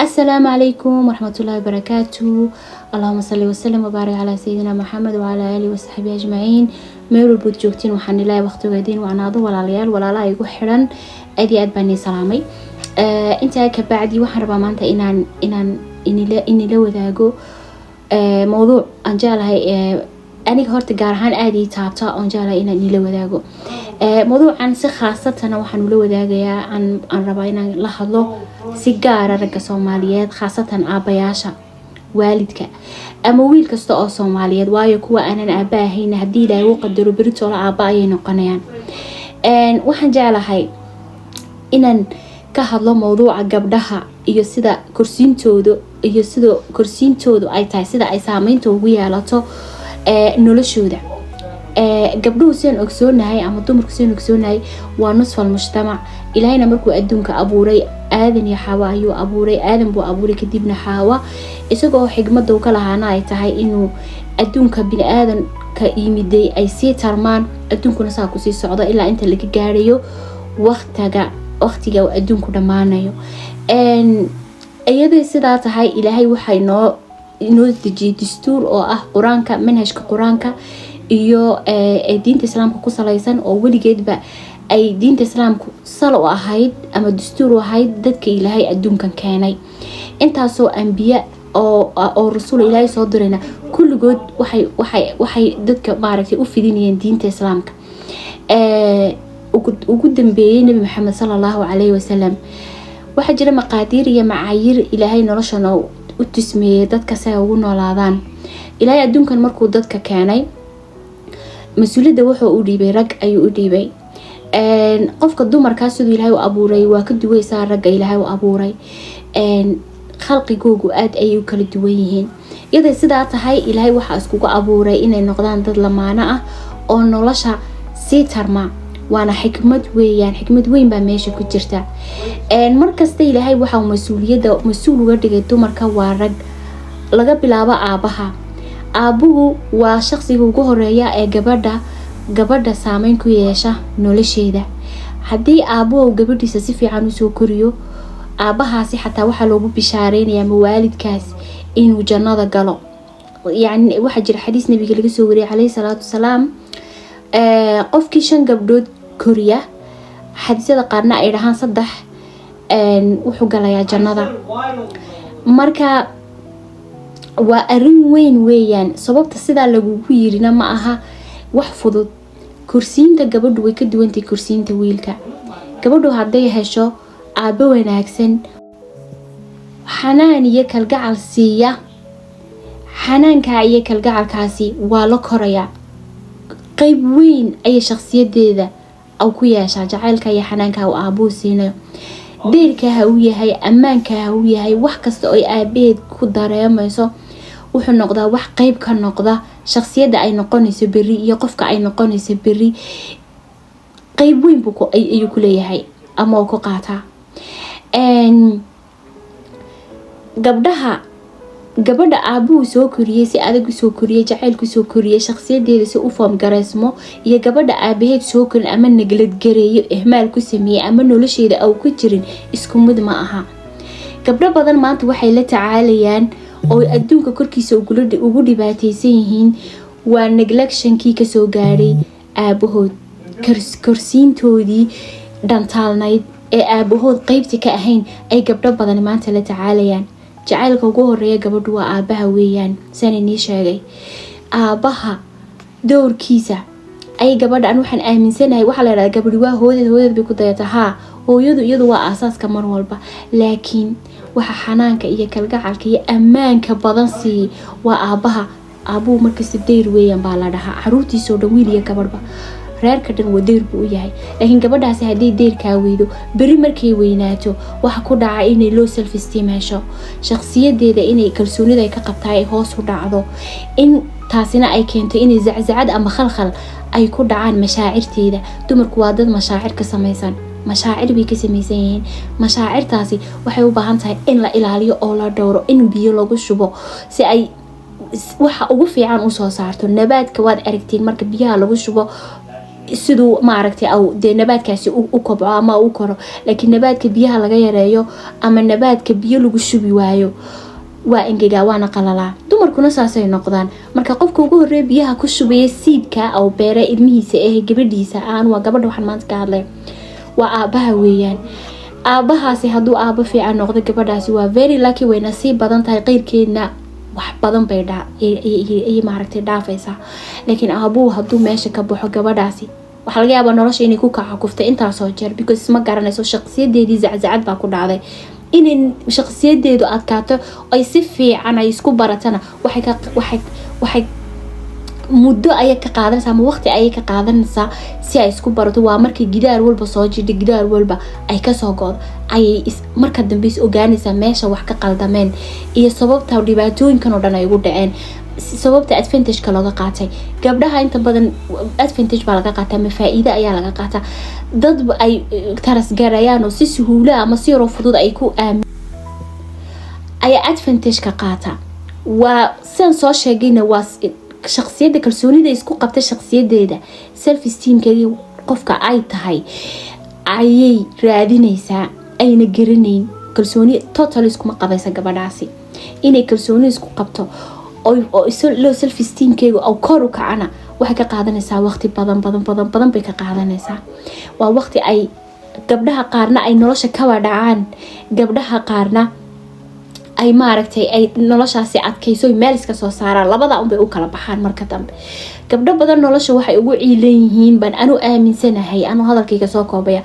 Asalaamu calaykum waraxmatullaahi wabarakaatu. Allahuma salli wasalim wabaarik calaa sayidina Maxamed wacalaa aalihi wasaxbihi ajmaciin. Meel walbood joogtiin, waxaan ilaahay waqtiga idiin wacnaado. Walaalayaal, walaalaha igu xiran, aad iyo aad baan nii salaamay. Intaa kabacdi, waxaan rabaa maanta inaan inila wadaago mowduuc aan jeclahay aniga horta gaar ahaan aada ii taabta, oon jeclahay inaan inila wadaago mowduucan. Si khaasatana waxaan ula wadaagayaa, aan rabaa inaan la hadlo si gaara ragga Soomaaliyeed, khaasatan aabayaasha, waalidka ama wiil kasta oo Soomaaliyeed, waayo kuwa aanan aaba ahayn, haddii Ilaahay u qadaro, beritoola aaba ayay noqonayaan. Waxaan jeclahay inaan ka hadlo mowduuca gabdhaha iyo sida korsiintoodu ay tahay, sida ay saameynta ugu yeelato noloshooda. Gabdhuhu sidaan ogsoonahay, ama dumarku sidaan ogsoonahay, waa nusfal mujtamac. Ilaahayna markuu adduunka abuuray, Aadan iyo Xaawa ayuu abuuray. Aadan buu abuuray, kadibna Xaawa, isagoo xigmada u ka lahaana ay tahay inuu adduunka bini-aadanka yimiday ay sii tarmaan, adduunkuna saa kusii socdo ilaa inta laga gaarayo waqtiga uu adduunku dhammaanayo. Iyadoo sidaa tahay, Ilaahay waxaa inoo dejiyay dastuur oo ah Qur-aanka, manhajka Qur-aanka iyo diinta Islaamka ku salaysan, oo weligeedba ay diinta Islaamku sal u ahayd ama dastuur u ahayd dadka Ilaahay adduunkan keenay. Intaasoo ambiye oo rasuul Ilaahay soo dirayna, kulligood waxay dadka maaragtay u fidinayeen diinta Islaamka. Ugu dambeeyey Nabi Maxamed sala Allahu calayhi wasalam. Waxaa jira maqaadiir iyo macaayir Ilaahay noloshan u tusmeeyey dadka si ay ugu noolaadaan. Ilaahay adduunkan markuu dadka keenay, mas-uuliyadda wuxuu u dhiibay rag ayuu u dhiibay. Qofka dumarkaa siduu Ilaahay u abuuray waa ka duwaysaa ragga Ilaahay u abuuray. Khalqigoogu aada ayay u kala duwan yihiin. Iyaday sidaa tahay, Ilaahay waxaa iskugu abuuray inay noqdaan dad lamaano ah oo nolosha sii tarma, waana xikmad weeyaan, xikmad weyn baa meesha ku jirta. Markasta Ilaahay waxaa mas-uuliyadda mas-uul uga dhigay dumarka waa rag, laga bilaabo aabaha. Aabuhu waa shaqsiga ugu horeeya ee gabadha saameyn ku yeesha nolosheeda. Haddii aabuhu gabadhiisa si fiican usoo koriyo, aabahaasi xataa waxaa loogu bishaareynaya mawaalidkaas inuu jannada galo. Yani waxaa jira xadiis Nabiga laga soo wariyay caleyhi salaatu wasalaam, qofkii shan gabdhood koriya, xadiisyada qaarna ay dhahaan saddex, wuxuu galayaa jannada. Marka waa arin weyn weeyaan. Sababta sidaa lagugu yirina ma aha wax fudud. Korsiinta gabadhu way ka duwantay korsiinta wiilka. Gabadhu hadday hesho aabo wanaagsan, xanaan iyo kalgacal siiya, xanaankaa iyo kalgacalkaasi waa la korayaa, qeyb weyn ayay shaqsiyadeeda ku yeeshaa. Jacaylka iyo xanaanka uu aabuhu siinayo, deyrka ha uu yahay, ammaanka ha uu yahay, wax kasta oo aabaheed ku dareemayso wuxuu noqdaa wax qeyb ka noqda shaqsiyadda ay noqonayso beri iyo qofka ay noqonayso beri. Qeyb weyn ayuu ku leeyahay ama uu ku qaataa. Gabadha aabuhu soo koriyey, si adag usoo koriyey, jacaylku soo koriyey, shaqsiyadeeda si u form gareysmo, iyo gabadha aabaheed soo korin ama nagladgareeyo, ihmaal ku sameeyey ama nolosheeda au ku jirin, isku mid ma aha. Gabdho badan maanta waxay la tacaalayaan oo adduunka korkiisa ugu dhibaateysan yihiin waa neglectionkii kasoo gaadhay aabahood, korsiintoodii dhantaalnayd ee aabahood qeybta ka ahayn ay gabdho badan maanta la tacaalayaan. Jacaylka ugu horeeya gabadhu waa aabaha weeyaan. Saan inii sheegay, aabaha dowrkiisa ay gabadha, an waxaan aaminsanahay, waxaa la yidhahdaa gabadhi waa hooyadeed, hooyadeed bay ku dayataa. Haa, hooyadu iyadu waa aasaaska mar walba, laakiin waxa xanaanka iyo kalgacalka iyo ammaanka badan siiyey waa aabaha. Aabuhu markasta dayr weeyaan baa la dhahaa caruurtiisoo dhan, wiil iyo gabadhba, reerka dhan waa dayr buu u yahay. Laakiin gabadhaasi hadday deyrkaa weydo, beri markay weynaato waxa ku dhaca inay low self esteem hesho, shaqsiyadeeda inay kalsoonida ay ka qabtaa ay hoos u dhacdo, in taasina ay keento inay zaczacad ama khalkhal ay ku dhacaan mashaacirteeda. Dumarku waa dad mashaacir ka samaysan, mashaacir bay ka samaysan yihiin. Mashaacirtaasi waxay u baahan tahay in la ilaaliyo oo la dhowro, in biyo lagu shubo si ay waxa ugu fiican usoo saarto. Nabaadka waad aragtiin, marka biyaha lagu shubo. Siduu maaragtay au dee nabaadkaasi u kobco ama u koro. Laakiin nabaadka biyaha laga yareeyo ama nabaadka biyo lagu shubi waayo waa engegaa, waana qalalaa. Dumarkuna saasay noqdaan. Marka qofka ugu horeeya biyaha ku shubaya seedka au beere ilmihiisa eh, gabadhiisa aan waa gabadha waxaan maanta ka hadlay, waa aabaha weeyaan. Aabahaasi hadduu aabo fiican noqdo, gabadhaasi waa very lucky, way nasiib badan tahay, qeyrkeedna wax badan bay ayay maaragtay dhaafaysaa. Laakiin aabuhu hadduu meesha ka baxo, gabadhaasi waxaa laga yaabaa nolosha inay ku kaca kuftay intaasoo jeer, because ma garanayso shaqsiyadeedii, zaczacad baa ku dhacday. Inay shaqsiyadeedu adkaato, ay si fiican ay isku baratana, waxay muddo ayay ka qaadanaysaa ama waqti ayay ka qaadanaysaa si ay isku barato. Waa markay gidaar walba soo jidha, gidaar walba ay kasoo go'do, ayay marka dambe is ogaanaysaa meesha wax ka qaldameen iyo sababta dhibaatooyinkan oo dhan ay ugu dhaceen, sababta advantageka looga qaatay. Gabdhaha inta badan advantage baa laga qaataa ama faa-iide ayaa laga qaataa. Dad ay trust garayaan oo si suhuula ama si yaroo fudud ay ku aami ayaa advantage ka qaata. Waa sidaan soo sheegayna, waa shaqsiyadda kalsoonida isku qabta, shaqsiyadeeda, self esteemkeedii qofka ay tahay ayay raadinaysaa, ayna garanayn. Kalsooni total iskuma qabaysa gabadhaasi. Inay kalsooni isku qabto oo low self esteemkeegu au kor u kacana waxay ka qaadanaysaa waqti badan badan badan badan bay ka qaadanaysaa. Waa waqti ay gabdhaha qaarna ay nolosha kaba dhacaan, gabdhaha qaarna ay maaragtay ay noloshaasi adkayso, meel iska soo saaraan. Labada unbay u kala baxaan. Marka dambe gabdho badan nolosha waxay ugu ciilan yihiin baan anu aaminsanahay, anu hadalkayga soo koobaya,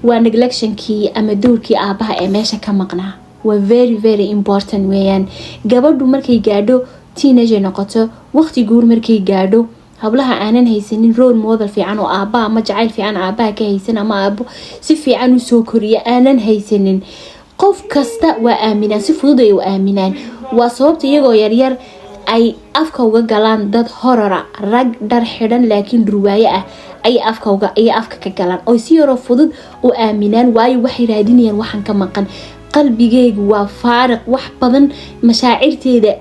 waa neglectionkii ama dowrkii aabaha ee meesha ka maqnaa. Waa very very important weeyaan. Gabadhu markay gaadho teenager noqoto, waqti guur markay gaadho, hablaha aanan haysanin role model fiican oo aabaha ama jacayl fiican aabaha ka haysan ama aabo si fiican usoo koriya aanan haysanin, qof kasta waa aaminaan, si fudud ay u aaminaan. Waa sababta iyagoo yaryar ay afka uga galaan dad horora, rag dhar xidhan laakiin dhurwaaye ah ayay afka ayay afka ka galaan oo si yaroo fudud u aaminaan. Waayo, waxay raadinayaan waxaan ka maqan qalbigeygu, waa faariq wax badan, mashaacirteeda,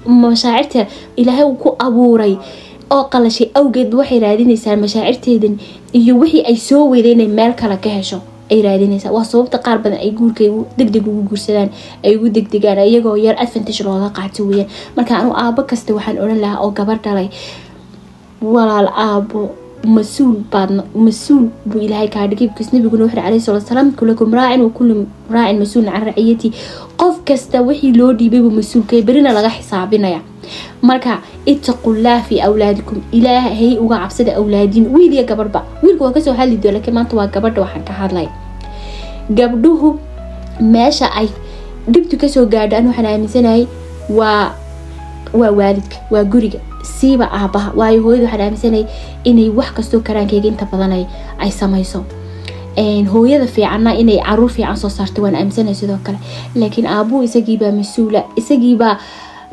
mashaacirta Ilaahay uu ku abuuray oo qalashay awgeed. Waxay raadinaysaa mashaacirteedan iyo wixii ay soo weyday inay meel kale ka hesho ay raadinaysaa. Waa sababta qaar badan ay guurka degdeg ugu guursadaan, ay ugu degdegaan iyagoo yar, advantage looga qaato weeyaan. Marka anu aabo kasta waxaan odhan lahaa oo gabar dhalay: walaal aabo, mas-uul baad, mas-uul buu Ilaahay kaa dhigay, because nabiguna wuxuu calayhi salatu wasalaam: "كلكم راع وكل راع مسؤول عن رعيته." Qof kasta wixii loo dhiibay buu mas-uulkay, berina laga xisaabinaya. Marka اتقوا الله في أولادكم, Ilaahay uga cabsada awlaadiin, wiil iyo gabadhba. Wiilka waa kasoo hadli doona, laakiin maanta waa gabadha waxaan ka hadlay. Gabdhuhu meesha ay dhibtu kasoo gaadho an waxaan aaminsanahay waa waalidka, waa guriga, siiba aabaha. Waayo, hooyada waxaan aaminsanahay inay wax kastoo karaankeyga inta badan ay samayso. Hooyada fiicanna inay caruur fiican soo saarto waan aaminsanahay sidoo kale. Laakiin aabuhu isagiibaa mas-uula, isagiibaa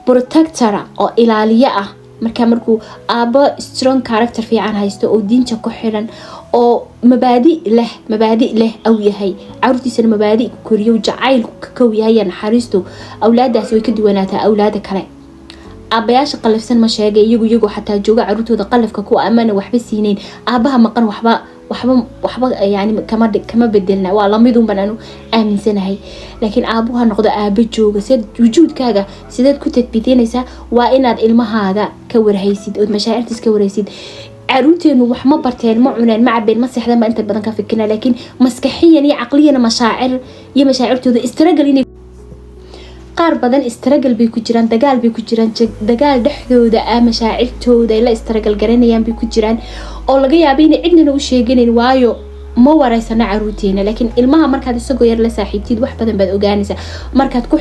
protectora oo ilaaliyo ah. Marka markuu aabo strong character fiican haysto oo diinta ku xidhan oo mabaadi leh aw yahay, caruurtiisana mabaadi ku koriyo, jacayl ka kow yahay iyo naxariistu, awlaadaasi way ka duwanaataa awlaada kale. Aabayaasha qalafsan ma sheegay, iyagu xataa jooga caruurtooda qalafka ku amana waxba siineyn. Aabaha maqan waxba yani kama bedelna, waa lamidun baan anu aaminsanahay. Laakiin aabuhu ha noqdo aabo jooga. Siad wujuudkaaga sideed ku tadbiitinaysaa? Waa inaad ilmahaaga ka warhaysid ood mashaacirtiis ka warhaysid. Caruurteenu wax ma barteen, ma cuneen, ma cabeen, ma seexdeen baa inta badan ka fikirna, laakiin maskaxiyan iyo caqliyana mashaacir iyo mashaacirtooda struggle inay qaar badan struggle bay ku jiraan, dagaal bay ku jiraan, dagaal dhexdooda ah mashaacirtooda ay la struggle garanayaan bay ku jiraan, oo laga yaaba inay cidnana u sheeganayn, waayo ma wareysana caruurteena. Laakiin ilmaha markaad isagoo yar la saaxiibtid, wax badan baad ogaanaysaa. Markaad ku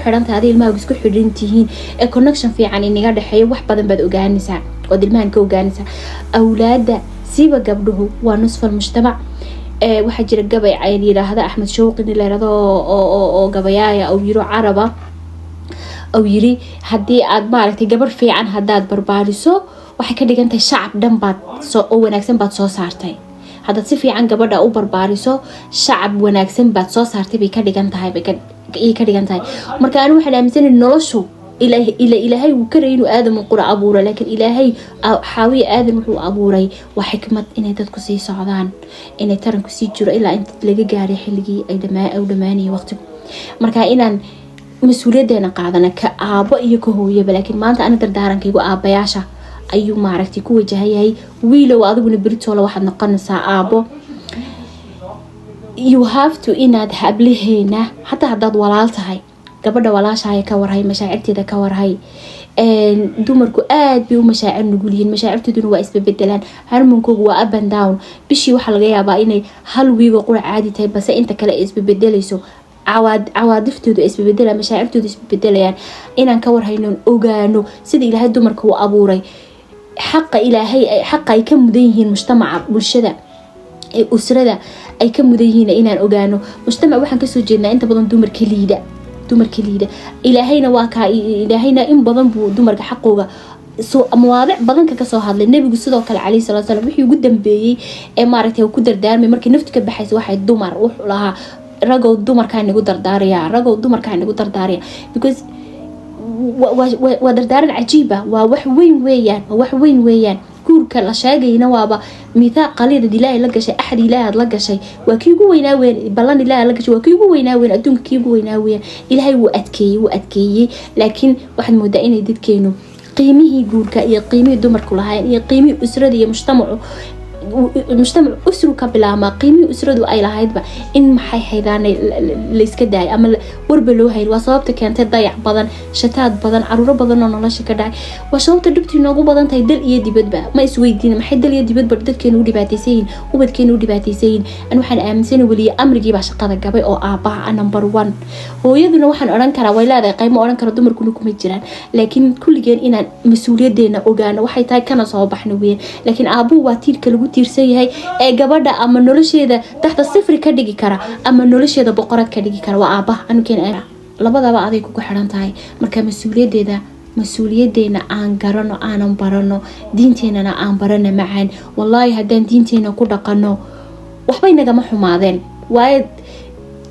xidhantahay, adi ilmaha isku xidhan tihiin ee connection fiican inaga dhexeeyo, wax badan baad ogaanaysaa ood ilmahan ka ogaanaysaa. Awlaada, siba gabdhuhu, waa نصف المجتمع. Waxaa jira gabay ay yiraahda Axmed Showqi nin la yirahdo oo gabayaaya ou yiro caraba, ou yiri: "Haddii aad maaragtay gabar fiican haddaad barbaariso, waxay ka dhigan tahay shacab dhan baad oo wanaagsan baad soo saartay. Haddaad si fiican gabadha u barbaariso, shacab wanaagsan baad soo saartay bay ka dhigan tahay," bay ka dhigan tahay. Marka anigu waxaan aaminsanahay noloshu Ilaahay wuu karayay inuu Aadam qura abuuro, laakiin Ilaahay Xaawiya Aadan wuxuu abuuray waa xikmad, inay dadku sii socdaan, inay taranku sii jiro ilaa inta laga gaaray xilligii ay dhamaanayay waqtigu. Marka inaan mas-uuliyadeena qaadana, ka aabo iyo ka hooyaba. Laakiin maanta ana dardaarankaygu aabayaasha ayuu maaragtay ku wajahayahay. Wiilow, adiguna beritoola waxaad noqonaysaa aabo. You have to inaad hablaheena, xataa haddaad walaal tahay, gabadha walaashahay ka warhay, mashaacirteeda ka warhay. Dumarku aad bay u mashaacir nugul yihiin, mashaacirtooduna waa isbebedelaan, hormone-koogu waa up and down. Bishii waxaa laga yaabaa inay hal wiigo qura caadi tahay, balse inta kale ay isbebedelayso, cawaadiftoodu ay isbebedelayaan, mashaacirtoodu isbebedelayaan. Inaan ka warhaynon, ogaano sida Ilaahay dumarka u abuuray, xaqa Ilaahay, xaqa ay ka mudan yihiin mujtamaca, bulshada, ee usrada ay ka mudan yihiin inaan ogaano. Mujtamac waxaan kasoo jeednaa inta badan dumarka liida, dumarka liida. Ilaahayna waa kaa, Ilaahayna in badan buu dumarka xaqooga soo mawaadic badanka kasoo hadlay. Nebigu sidoo kale, calayhi salaatu salaam, wixii ugu dambeeyey ee maaragtay ku dardaarmay markii naftu ka baxaysa waxay dumar wuxuu lahaa: "Ragow, dumarkaa nagu dardaaraya, ragow, dumarkaa nagu dardaaraya," because waa dardaaran cajiiba, waa wax weyn weeyaan, waa wax weyn weeyaan. Guurka la sheegayna waaba mithaaq qaliidad Ilaahay la gashay, axad Ilaahay aad la gashay, waa kii ugu weynaa weyn. Ballan Ilaahay la gashay waa kii ugu weynaa weyn adduunka, kii ugu weynaa weyn. Ilaahay wuu adkeeyey, wuu adkeeyey. Laakiin waxaad moodaa inay dadkeenu qiimihii guurka iyo qiimihii dumarku lahaayeen iyo qiimihii usrada iyo mujtamacu, mujtamac usru ka bilaabmaa, qiimihii usradu ay lahaydba in maxay haydaanay layska daayay ama warba loo hayn. Waa sababta keentay dayac badan, shataad badan, caruuro badan oo nolosha ka dhacay. Waa sababta dhibtu inoogu badan tahay dal iyo dibadba. Ma isweydiin maxay dal iyo dibadba dadkeenu u dhibaataysan yihiin, ubadkeenu u dhibaataysan yihiin? An waxaan aaminsanay weliye amrigiibaa shaqada gabay oo aabaha number one. Hooyaduna waxaan odhan karaa way leedahay qaymo, odhan kara dumarkuna kuma jiraan, laakiin kulligeen inaan mas-uuliyadeena ogaano waxay tahay kana soo baxno weeyaan. Laakiin aabuhu waa tiirka lagu tiirsan yahay ee gabadha ama nolosheeda taxta sifri ka dhigi kara ama nolosheeda boqorad ka dhigi kara, waa aabaha. Anukeen labadaba aday kugu xiran tahay. Marka mas-uuliyadeeda, mas-uuliyadeena aan garano, aanan barano, diinteenana aan barano macaan. Wallaahi haddaan diinteena ku dhaqano waxbay nagama xumaadeen, waayo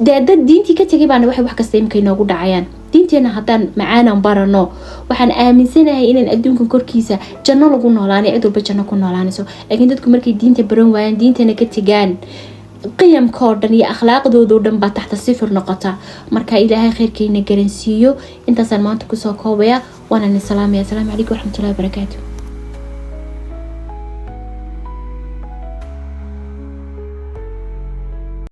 dee dad diintii ka tegay baana waxay wax kasta imika inoogu dhacayaan. Diinteena haddaan macaanan barano, waxaan aaminsanahay inaan adduunkan korkiisa janno lagu noolaanay, cid walba janno ku noolaanayso. Laakiin dadku markay diinta baran waayaan, diintana ka tegaan, qiyamkoo dhan iyo akhlaaqdoodoo dhan baa taxta sifir noqota. Marka Ilaahay kheyrkeyna garansiiyo. Intaasaan maanta kusoo koobaya, waanani salaamaya. Asalaamu calaykum waraxmatullahi wabarakaatu.